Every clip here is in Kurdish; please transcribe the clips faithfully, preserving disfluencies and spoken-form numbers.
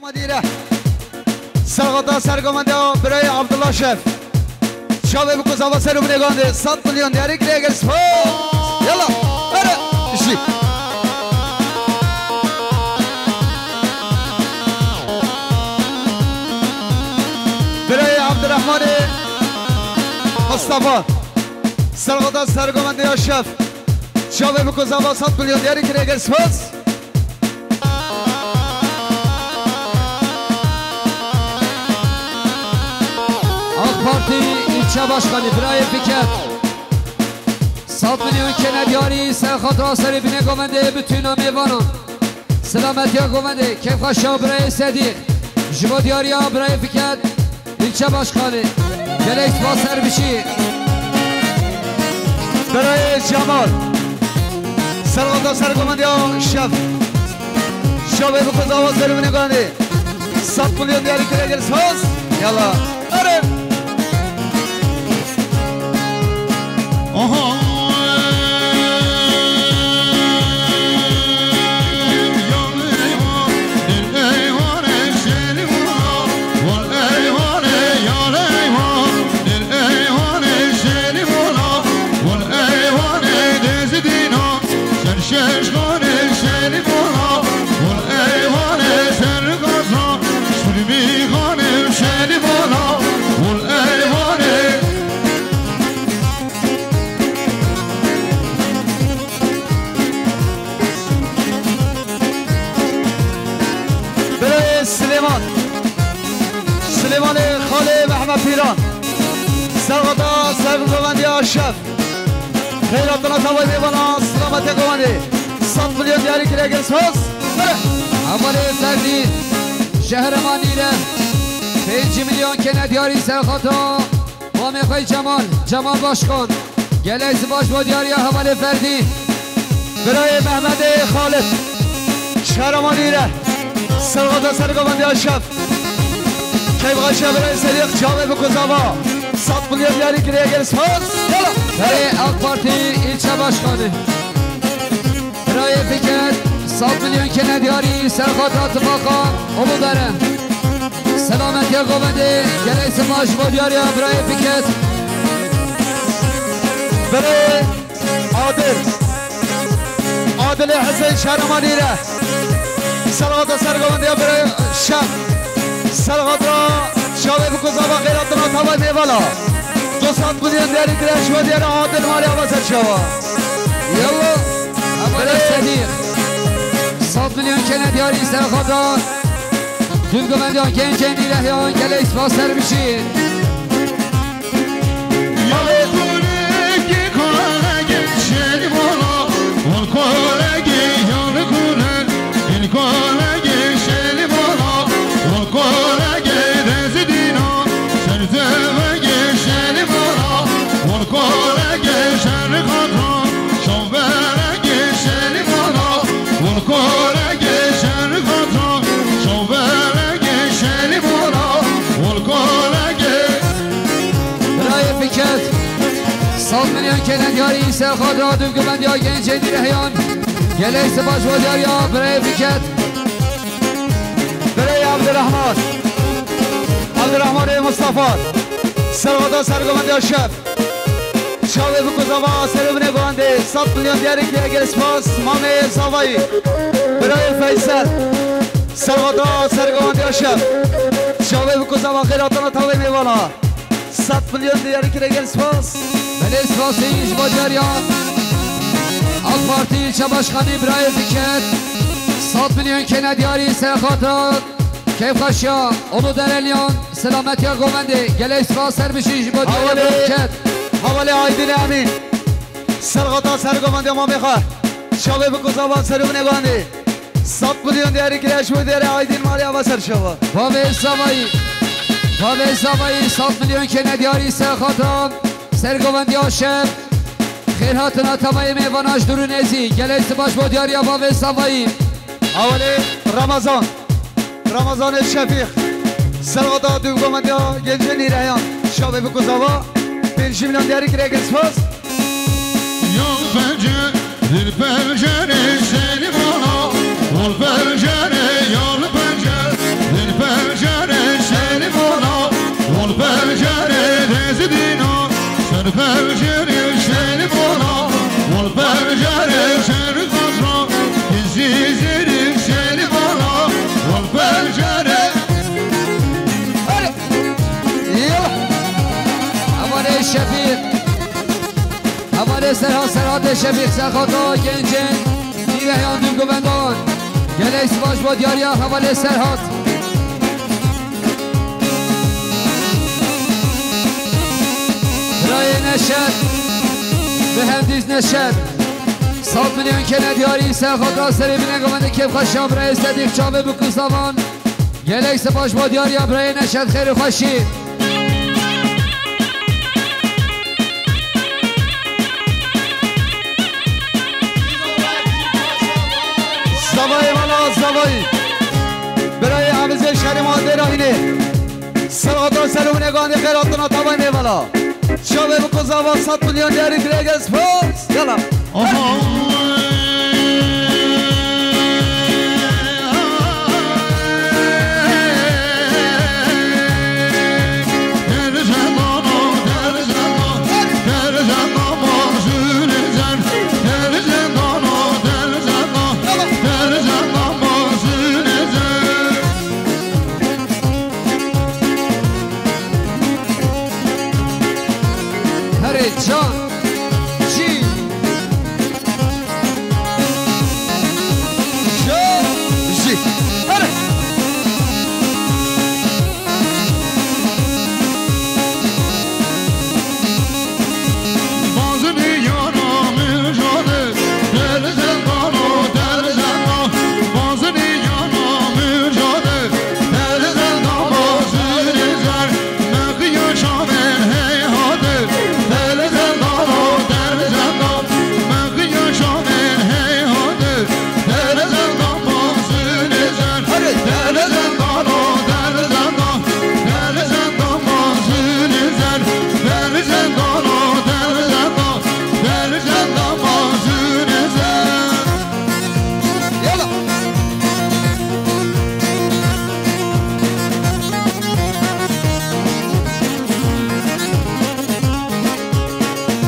Madîre. Serxata sergomendiya birayê Abdullah Şef. Çavê bi ku zava ser û binê gandê. Sed milyon diyarî kirê gel spas. Yala. Here. Jî. Birayê Abdurrahmanê Mustafa. Serxata sergomendiya Şef. Çavê bi ku zava sed milyon diyarî kirê gel spas. AK Partî ilçe başkanî birayê Fikret. Sed milyon kene diyarî ser xatira serê binê govendê, bütüna mêvanan. Selametiya govendê, kêfxweşiya birayê Sedîq. Ji bo diyariya birayê Fikret. İlçe başkanı. Gelek spas ser bişî. Birayê Cemal. Serxata sergomendiya Şef. Şevê bi ku zava ser û binê gandê. Sed milyon diyarî kirê gel spas. Yala. Erê. Aha. Birayê Silêman. Silêmanê xalê Mehmet Pîran. Serxata sergovendiya Şef. Xeyratina tavayê mêvana, silametê govendê. Sed milyon diyarî kirê gel spas. Hevalê Ferdî, Şehreman Nîre. Pêncî milyon kene diyarî serxata. Mamê xwe Cemal, Cemal Başkan. Gelek spas bo diyariya hevalê Ferdî. Birayê Mehmedê Xalid. Şehreman Nîre. Serxata sergovendiya Şef. Keyfxweşiya birayê Sedîq, çavê bi ku zava. Sed milyon diyarî kirê gel spas. Yala. Birayê AK Parti ilçe başkanı. Birayê Fikret, sed milyon kene diyarî serxata tifaqa Uludere. Selametiya govendê, gelek spas bo diyariya birayê Fikret. Birayê Adil. Adilê Hesên Şehreman Nîre. Serxata sergovendiya birayê Şef. Serxata çavê bi ku zava xeyratina tavayê mêvana. Du sed milyon diyarî kirê ji bo diyarê Adil malê ava ser çava. Yalla. Hevalê Sedîq. Sed milyon kene diyarî serxata. Dûvgovendiya gencên Nîrehyan gelek spas ser bişî. Birayê Fikret, sed milyon kene diyarî serxata dûvgovendiya gencên Nîrehyan. Gelek spas bo diyariya birayê Fikret. Birayê Abdurrahman. Abdurrahmanê Mustafa. Serxata sergovendiya Şef. Çavê bi ku zava ser û binê govendê. Sed milyon diyarî kirê gel spas. Mamê Zavayî. Birayê Feysel. Serxata sergovendiya Şef. Çavê bi ku zava xeyratina tavê mêvana. Sed milyon diyarî kirê gel spas. Belê spasî ji bo diyariya AK Partî ilçe başkanî birayê Fikret. Sed milyon kene diyarî serxata. Keyfxweşiya Uludereliyan, selametiya govendê. Gelek spas ser bişî ji bo diyariya Havalê, Fikret. Havalê Aydin Emîn. Serxata sergovendiya mamê xwe. Çavê bi ku zava ser û binê govendê. Sed milyon diyarî kirê ji bo diyarê Aydin malê ava ser çava. Bavê Zavayî. Bavê Zavayî sed milyon kene diyarî serxata. Sergovendiya Şef. Xêrhatina tavayê mêvana ji dûr û nêzî. Gelek spas bo diyariya Bavê Zavayî. Awelê Ramazan. Ramazanê Şefîq. Serxata dûvgovendiya gencên Nîreheyan. Çavê bi ku zava. Pêncî milyon diyarî kirê gel spas. Yol pence, dil pencerê şerî bana. Ol pencere, yol pence, Serhat, Serhat Şefîq, Serhat Genç'in Nîvehiyan Dû Guvendan. Gelek spas bo diyariya hevalê Serhat. Birayê Neşet, Mühendis Neşet. Sed milyon kene diyarî Serhat, serê bine govende kêfxweşiya birayê Sedîq çavê bi kuzavan. Gelek spas bo diyariya birayê Neşet, xêr û xweşî. Zavayê mala zavayî. Birayê Emizê şerê ma dê rahînê. Serhata serûne gandê xêratina tavanê vala. Çavê bi kuzava sed milyon diyarî dirêgez fos. Yala. Herê can, çî, şo, jî. Herê.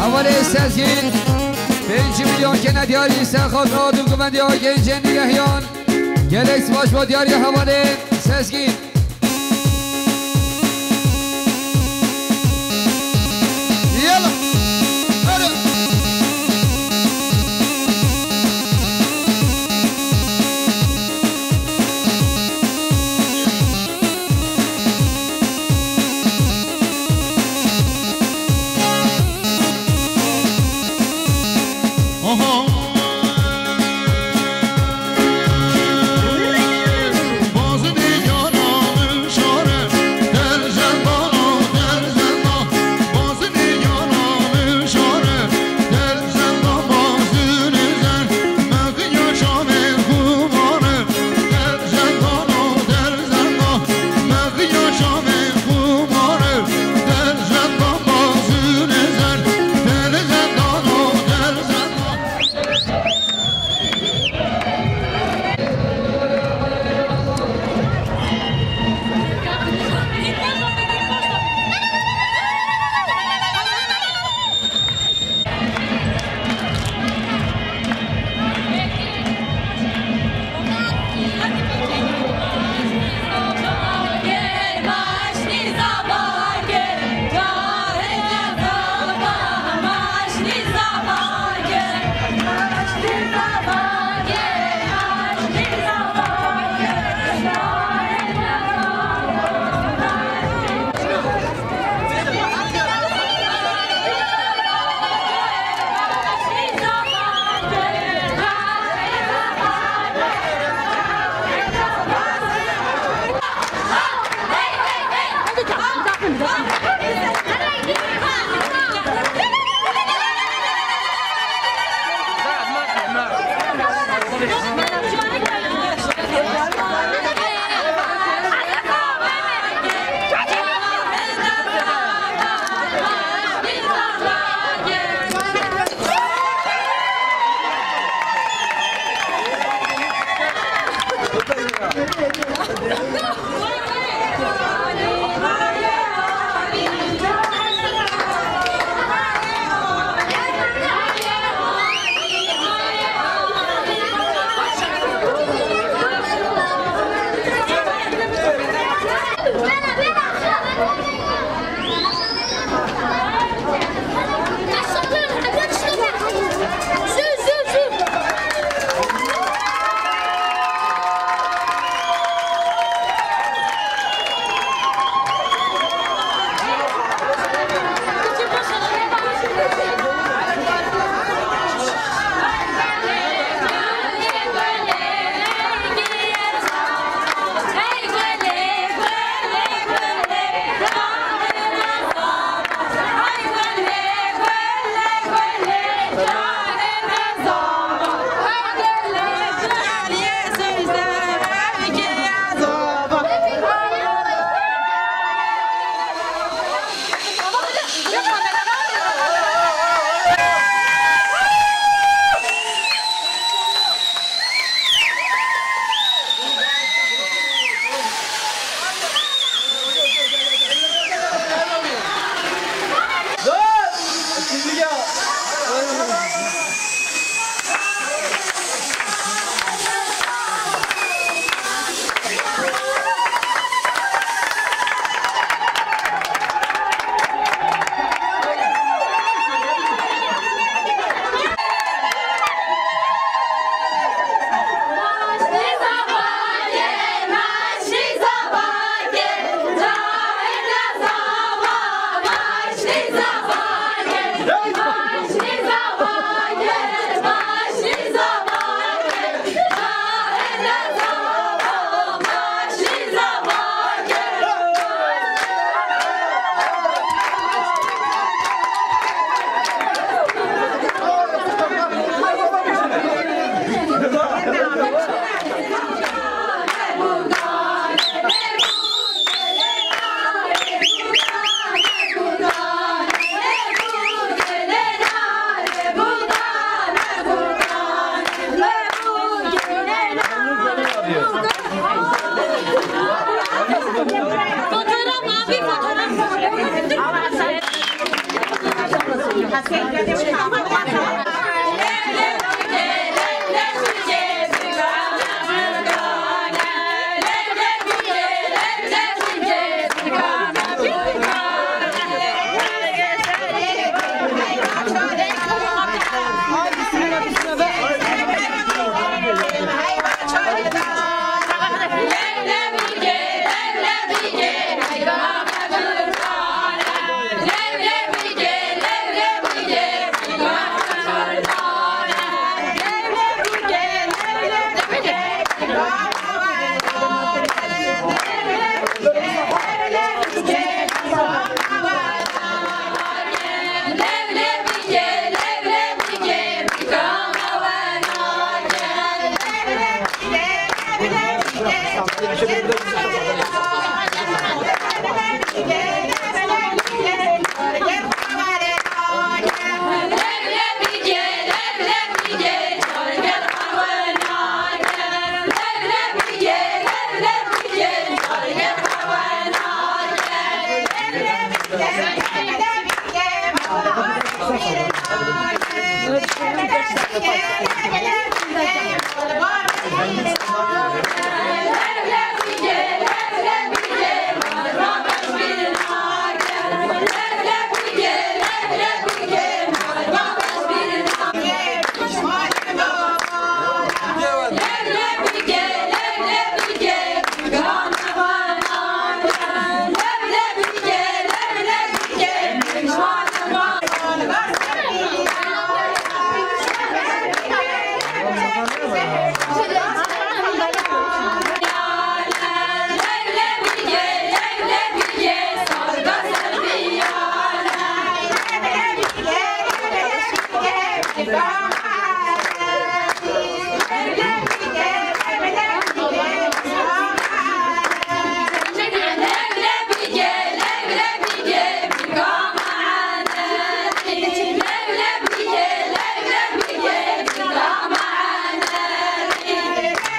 Hevalê Sezgîn, pênc milyon kene diyarî ser xatir Dû Guvendiya Gençên Nîvehiyan. Gelek spas bo diyariya hevalê Sezgîn. Yala. Hadi.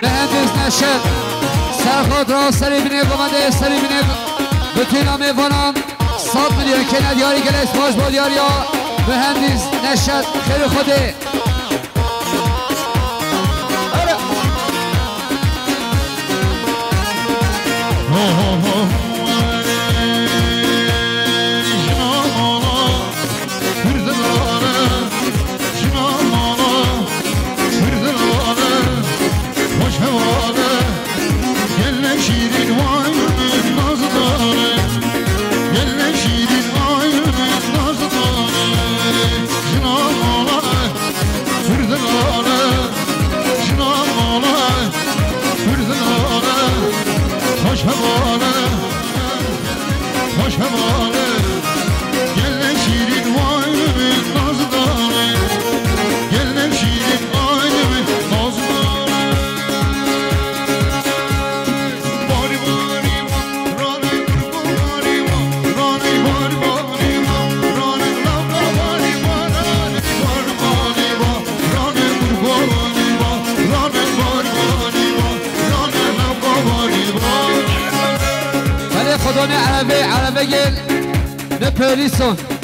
Mühendis Neşet, serxot ra serê binê bimende, serê binê. Bütün amêvanan sed milyon kene diyarî gelek spas bo diyariya mühendis Neşet, xêrê Xwedê. Belê xwedonê erebe, erebe gel ne polîson.